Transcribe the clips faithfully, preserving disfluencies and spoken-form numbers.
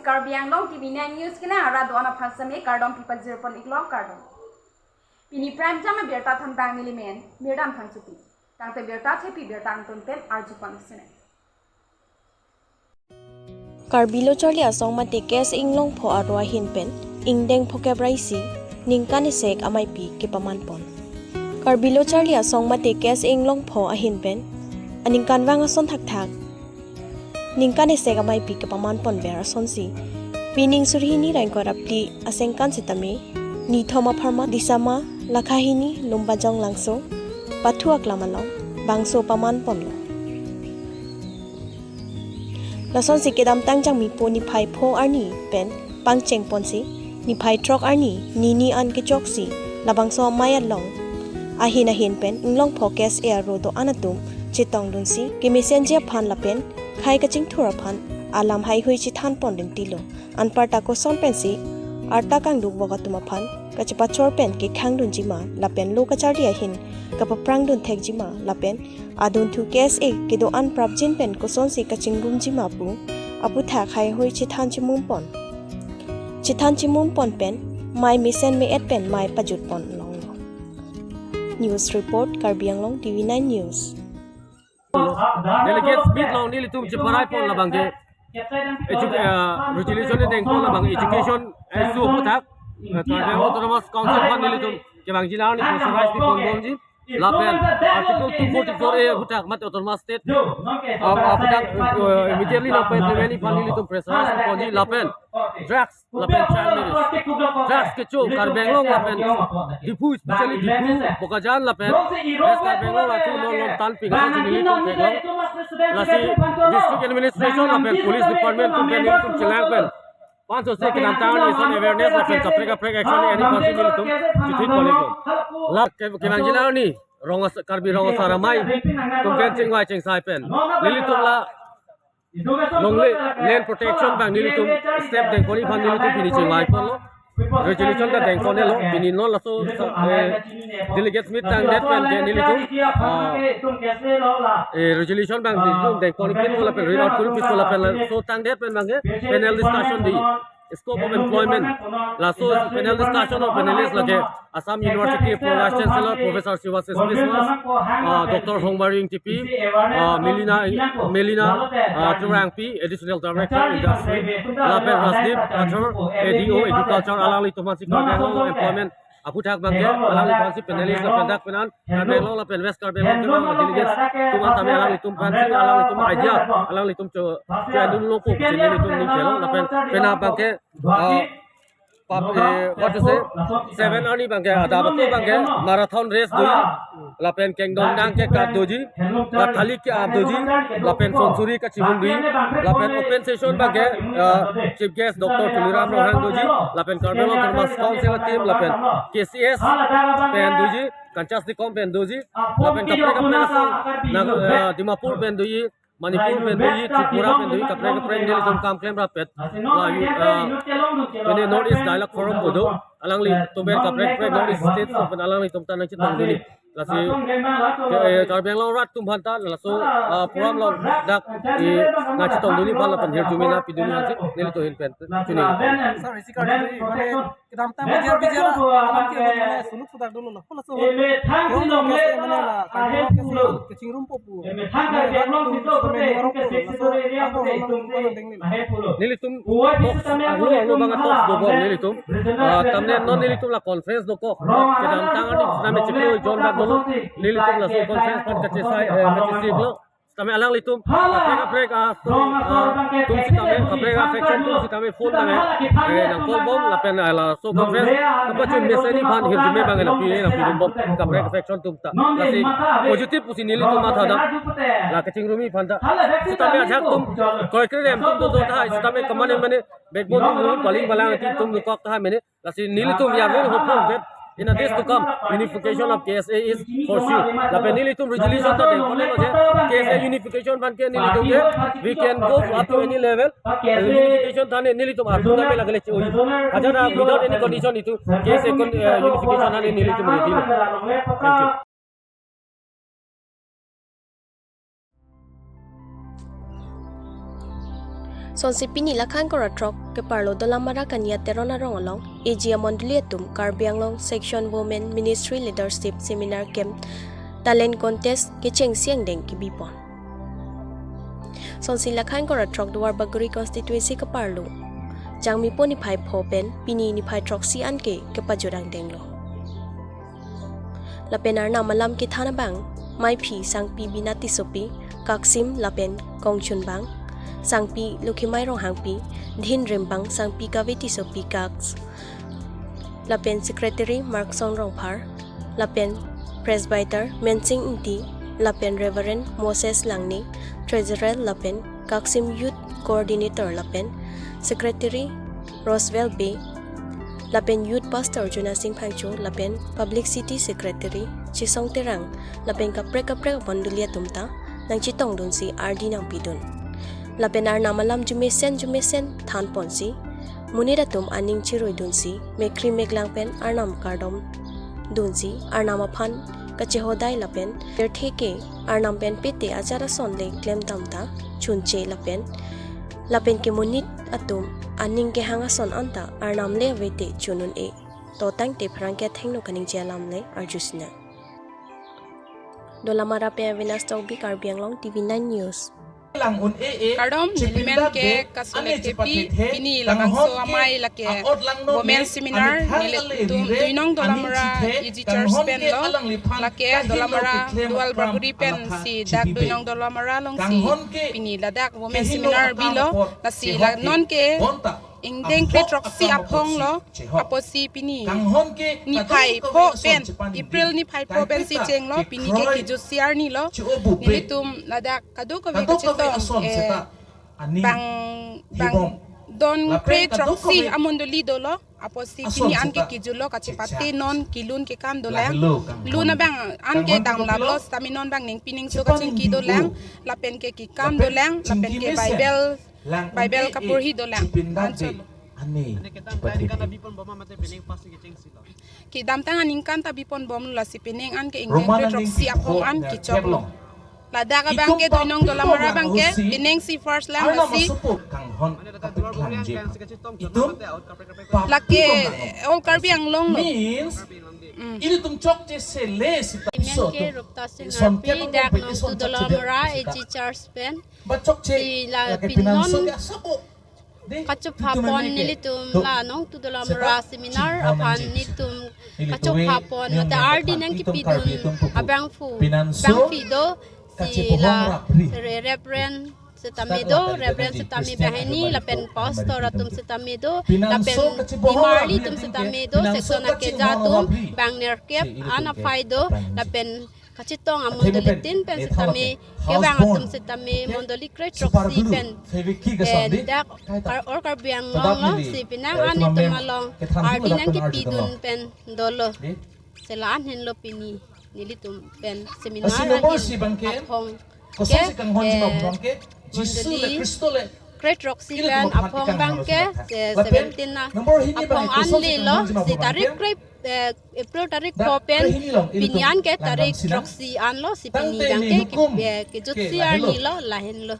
Karbi Anglong T V nine News kena ara do-an aphan seme kardom pipajir pon iklo, kardom. Pini prime time abirta thanbang nelimen Mirdan Phangchopi. Tangte birta chepi birta angton pen arju pon sene. Karbi Lo Charli Asong mate K S A Inglongpho aro ahin pen ingdeng phokep ra isi ningkan isek ameipi kepaman pon. Karbi Lo Charli Asong mate K S A Inglongpho ahin pen aningkanvang ason thakthak ningkan isek ameipi kepaman ponver asonsi pining suri hini ra ingkoi ra phli asengkan sitame nithom apharman Disama, Lakhahini, Lumbajong Langso, Pathu aklam along bangso paman ponlo. Lasonsi kedamtang Jangmipo niphai pho arni pen pangcheng ponsi, niphai throk arni nini an kechoksi labangso amei along ahin ahin pen Inglongpho K S A aro do-an atum chetongdunsi kemesenji aphan lapen khei kachingthur aphan alam haihui chethan pon ringtilo. Anparta koson pensi arta kangduk vok atum aphan kachepachor pen kekhangdunji ma lapen lo kacharli ahin kapaprangdun thekji ma lapen adunthu K S A kedo-an prapjin pen kosonsi kachingrumji ma pu aputhak haihui chethan chimum pon. Chethan chimum pon pen mei mesen me-et pen mei pajut pon longlo. News report, Karbi Anglong T V nine News. Delegate Smith along nelitum cheparai pon labang ke edu-, eh, resolution deng pon labang education, eh, issue aputhak, eh, Karbi Anglong Autonomous Council aphan nelitum kevangji arni pressurize pi pon bomji lapen Article two forty-four A aputhak mate Autonomous State, ah, aputhak, eh, immediately nangpa-implement ji aphan nelitum pressurize pi ponji lapen drugs lapen child marriage, drugs kecho Karbi Anglong lapen Diphu, especially Diphu, Bokajan lapen West Karbi Anglong latum non lom tan ping asonsi nelitum theklong. Lasi district administration lapen police department atum pen nelitum chelang pen pansose kedamtang arni ason awareness lapen kaprek kaprek action eni aphansi nelitum chithit pon iklo. La ke-, kevangji arni rong as-, Karbi Rong Asar Amei atum pen chingvai chingsai pen nelitum la longle land protection abang nelitum step deng ponji aphan nelitum pini chingvai ponlo. Resolution ta deng ponlo, pini non laso, eh, Delegate Smith tangdet pen ke nelitum, ah, eh, resolution abang nelitum deng pon pit pon lapen read out kuri pit pon lapen laso tangdet pen abang ke panel discussion di scope of employment. Laso panel discussion of panelist lake Assam University Pro Vice Chancellor Professor Siva Biswas, ah, Doctor Hongmari Ingtipi, ah, Melina, Melina, ah, Turangpi, Additional Director Industry, lapen Rajdeep Rathore, A D O Agriculture, alanglitum aphansi Karbi Anglong employment aputhak abang ke, alanglitum aphansi panelist lapen dak penan Karbi Anglong lapen West Karbi Anglong kevang delegates atum an tame alanglitum aphansi, alanglitum idea, alanglitum cho, cho adun lo ko pusi nelitum ning kelo lapen penang abang ke, ah, pap, eh, what to say, seven arni abang ke, adap ako abang ke marathon race doji, lapen kengdong dang ke kat doji, bat thali ke-ap doji, lapen sonsuri kachibung doji, lapen open session abang ke, ah, Chief Guest Doctor Tuliram Ronghang doji, lapen Karbi Anglong Autonomous Council team, lapen K C S pen doji, Kanchas Dikom pen doji, lapen kaprek kaprek aso, na, ah, Dimapur pen doji, Manipur pen doji, Tripura pen doji, kaprek kaprek nelitum kam klem rapet. La, ah, pini North East Dialogue Forum bodo, alanglitum pen kaprek kaprek North East States pen alanglitum ta nangchetongdunji. Lasi, eh, Karbi Anglong arat atum aphanta laso, ah, program along dak, eh, nangchetongdunji aphan lapen hirjume nangpidunji aphansi nelitum ahin pen chini. Sir, isi karju mane kedamtang bijar bijar alam ke mane suluk sudak dolo la. Kola so. Kehon ke mane la, kehon ke si kechingrum po pu. Mane rat tum semen warok pu, laso apo mane tum mane dengli la. Nelitum talks, arlo arlo abang talks dobom nelitum. Ah, tame non nelitum la conference dokok. Kedamtang arni sitame chiklo jon bak dolo. Nelitum laso conference aphan kachesai, eh, kachesik lo. Sitame alanglitum kaprek kaprek, ah, atum, ah, atum sitame, kaprek, ah, faction atum sitame phone tame, eh, nang call bom lapen, ah, laso conference kapachun mesenji aphan hirjume abang nangpi, nangpidun bom kaprek faction atum ta. Lasi positive pusi nelitum mathadam, la kachingrumji aphanta. Sitame ajahak atum, kroikre rem atum do do tahai, sitame kemane mane backbone atum, paling palang atum dokok tahai mane. Lasi nelitum, we are very hopeful that in the days to come, unification of K S A is for sure. Lapen nelitum resolution ta deng ponlo je, K S A unification abang ke nelitum ke, we can go up to any level. Unification ta ne nelitum arpu ta pela kele chui. Hajar without any condition itum K S A con-, eh, unification ta ne nelitum ready lo. Thank you. Sonsi pini Lakhan Kora throk keparlo Dolamara Kania Teron arong along A G amondoli atum Karbi Anglong Section Women Ministry Leadership Seminar Camp Talent Contest kechengsi angdeng kebipon. Sonsi Lakhan Kora throk Duar Bagori Constituency keparlo Jangmipo niphai pho pen pini niphai throksi anke kepajut angdenglo. Lapen arnam alam kethan abang, Maiphi Sangpi Bina Tissopi, Kaksim lapen Kongchunbang, Sangpi Lokhimai Ronghangpi, Dhin Rimbang Sangpi Kave Tissopi Kaks, lapen Secretary Markson Rongphar, lapen Presbyter Mensing Ingti, lapen Reverend Moses Langne, Treasurer lapen Kaksim Youth Coordinator lapen Secretary Roswell Bey, lapen Youth Pastor Jona Sing Phangcho, lapen Publicity Secretary Chisong Terang, lapen kaprek kaprek amondoli atum ta nangchetongdunsi ardi nangpidun. Lapen arnam alam jumesen jumesen thanponsi, monit atum aning chiruidunsi, mekri meklang pen arnam kardomdunsi, arnam aphan kachehodai lapen pirthe ke arnam pen pete ajat ason le klemdam ta chunche lapen, lapen ke monit atum aning kehang ason anta arnam le avete chun un-e. To tangte pherangke athengno kaningje alam le arjusinang. Dolamara pen Avinas Tokbi, Karbi Anglong T V nine News. Lang un-e e, kardom, chipindak nelimen ke de, Kasule ane K P, chipathe, pini kanghon labangso ke amei lake aot langno Women me, Seminar, anithang nelitum ale rire, duinong Dolamara aning chithe, A G Church kanghon pen ke lo, alangliphan lake kahingno Dolamara keklem Duar apram Bagori pen amatha si dak chipibe. Duinong Dolamara alongsi kanghon ke pini ladak Women kahingno Seminar akam bilo, apot lasi chehok la non ke bonta ingdeng angthok kre throksi akam apot aphong si lo, chehok. Apotsi pini kanghon ke niphai kadokave pho ason pen, chepani April niphai pho pen si kaipeta chenglo, pini ke kekroi kejutsi arni lo. Che-o bupe. Nelitum ladak kadokave kadokave kachetong, ason eh, seta aning bang, bang hibong. Don lapen kre throksi kadokave amondoli dolo, apotsi ason pini anke seta kejutlo, kachepate chechak. Non kelun kekam dolang. Lahelo kanghon. Lun abang anke kanghon dam kadokave laplo, lo. Sitame non bang neng pining so chepani kachingki dolang, lapen ke kekam lapen dolang, lapen ke chingki mesen. Bible lang Bible un-e e kaporhi dolang. Chipindak de. Anchot. Ani. Ane kedam chipathe tari kana de. Bipon bom ma mate penang pas kechengsi lo. Kedamtang aningkan ta bipon bomlo, lasi penang anke ingdeng Roman kre throksi aning aphong pho an ner kechoklo. Keplong. Ladak abang ke itum duinong Dolamara abang ke penang si first lang lasi. Arnam asoput kanghon kapeklang je. Itum lake all Karbi Anglong lo. Means, mm, ilitum chokche sele sita. Imen ke Rupta Singnar pi dak Nongtu Dolamara A G Church pen. Ba chokche si la lake pin non pinanso ke asap o. Kachopha pon nelitum la Nongtu Dolamara seminar aphan nelitum kachopha pon mate ardi nangkepidun abangphu bangphi do, si la Re-, Reverend setame do, Reverend setame banghini lapen pastor atum setame do, lapen bimarli atum setame do, section akeja atum bang nerkep an aphai do, lapen kachetong amondoli tin pen setame, kevang atum setame, mondoli kre throksi pen, eh, dak Kar-, all Karbi Anglong lo, si penang an itum along ardi nangkepidun pen dolo. Si la-an henlo pini nelitum pen seminar ahin aphong ke, eh, mondoli kre throksi pen aphong bang ke, eh, seventeen na aphong an le lo, si tarik kre, eh, April tarik pho pen pini an ke tarik throksi an lo, si pini bang ke, eh, kejutsi arni lo, lahenlo.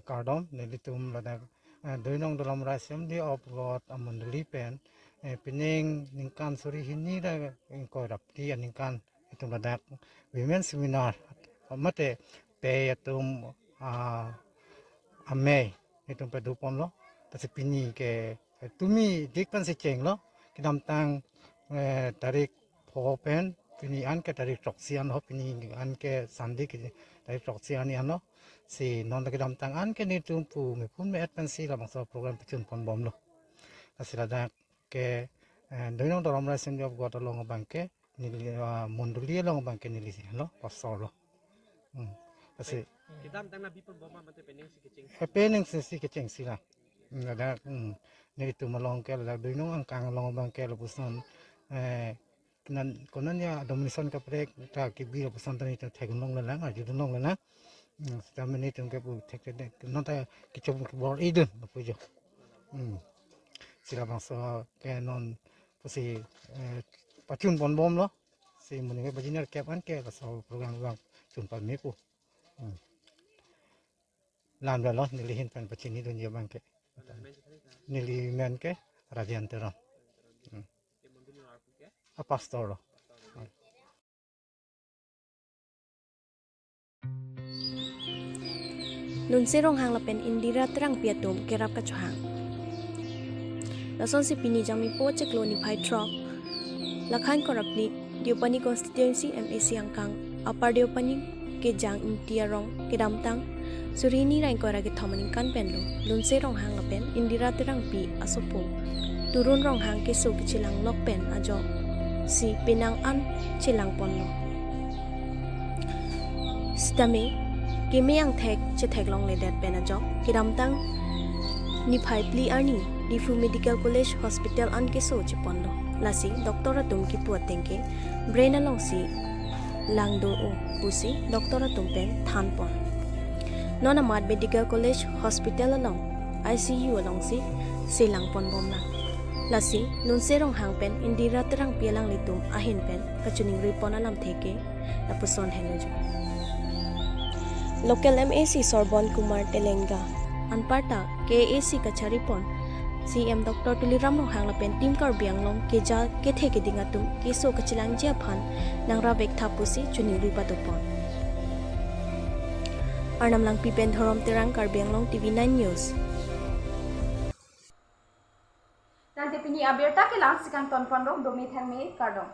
Kardom, nelitum ladak, eh, Doinong Dolamara Assembly of God amondoli pen, eh, penang ningkan suri hini ra ingkoi ra phli aningkan itum ladak Women Seminar mate pei atum, ah, amei itum padoponlo. Lasi pini ke, eh, tumi dik pen si chenglo. Kedamtang, eh, tarik pho pen, pini an ke tarik throksi an ho, pini an ke Sunday ke tarik throksi an lo. Si non kedamtang an ke nelitum pu mepun me-et pensi labangso program pachun pon bomlo. Lasi ladak ke, eh, Doinong Dolamara Assembly of God along abang ke neli, ah, mondoli along abang ke neli lo, pastor lo. Hmm. Lasi kedamtang na bipon bom ma mate penang si kecheng. Eh, penang si, si kechengsi la. Hmm, ladak, hmm, nelitum along ke ladak Doinong angkang along abang ke lapuson, eh, nan, konat ya denomination kaprek ta kebi lapuson ta nelitum thekdun longlelang, arjudun longlelang. Hmm, sitame nelitum ke pu thekthedek non ta kechom kebor-idun lapu jo. Hmm. Si labangso ke non pusi, eh, pachun pon bomlo. Si moning ke baji nerkep an ke laso program abang chun pame pu. Hmm. Lam dalo, neli ahin pen pachinidunji abang ke. Neli men ke Rajen Teron. Hmm. A pastor lo. Lunse Ronghang lapen Indira Terangpi atum kerap kachohang. Lasonsi pini Jangmipo chiklo niphai throk, Lakhan Korapli, Deopani Constituency M A C angkang Upper Deopani kejang Ingti arong kedamtang suri hini ra ingkoi ra kethom aningkan pen lo Lunse Ronghang lapen Indira Terangpi asopo Turun Ronghang keso kechelang lok pen ajoksi penang an chelang ponlo. Sitame keme angthek chethek longledet pen ajok kedamtang niphai phli arni Diphu Medical College Hospital an keso cheponlo. Lasi doctor atum kipu ateng ke brain alongsi langdun-o pusi doctor atum pen thanpon. Non amat Medical College Hospital along I C U alongsi selangpon bomlang. Lasi Lunse Ronghang pen Indira Terangpi alanglitum ahin pen kachiningripon alamthe ke lapuson henlo jo. Local M A C Sorbon Kumar Telenga anparta K A A C kacharipon C M Doctor Tuliram Ronghang lapen Team Karbi Anglong keja kethe keding atum keso kachelangji aphan nangrap vektha pusi chiningri padopon. Arnam Langpi pen Dhorom Terang, Karbi Anglong T V nine News. Tangte pini abirta ke la-ansi kangtonpon rong, dome thangme, kardom.